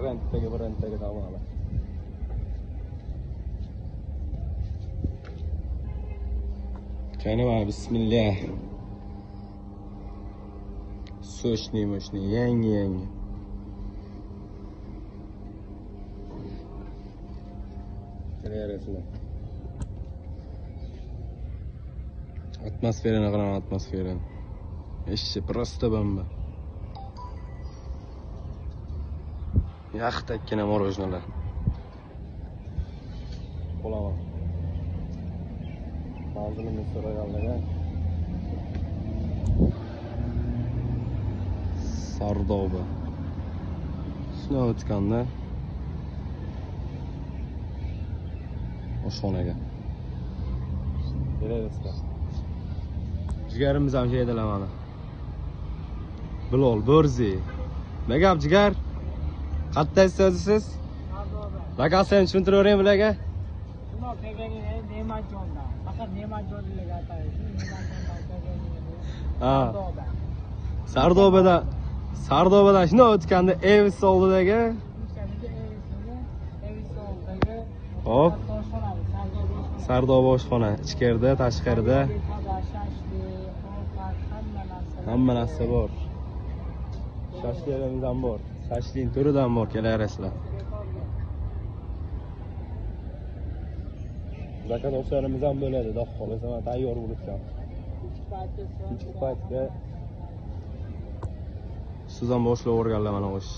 Brenddagi brenddagi tovarlar. Qani mana bismillah. Sochni, mochni, yangi yangi. Kelaverasizlar. Atmosferani qarang, atmosferani. Ishi просто bomba. Yaxtakkina morojnalar. Bo'laman. Manzilimiz so'raganlarga Sardoba. Shuni o'tganda oshxonaga. Kelaverasizlar. Jigarimiz ham shu yerdalar mana. Bilol Borzi. Nima gap jigar? Qayerdasiz o'zi siz? Sardoba. Lokatsiyani tushuntiravering bularga. Shundoq kelganing Ne'matjondan. Faqat Ne'matjonlik aytadi. Ne'matjondan kelganing. Ha. Sardoba. Sardobadan Sardobadan shundoq o'tganda Evis oldidagi Evis oldidagi. Hop. Oshxona, Sardoba oshxona. Sardoba oshxona ichkarida, tashqarida Hamma narsa. Hamma narsa bor. Shashliklarimiz ham bor. Shashlikning turidan bor, kelaverasizlar. Zakat oshlarimiz ham bo'ladi, xudo xohlasa, mana tayyor bo'libdi. Kechki paytga siz ham boshlab o'rganlar mana osh.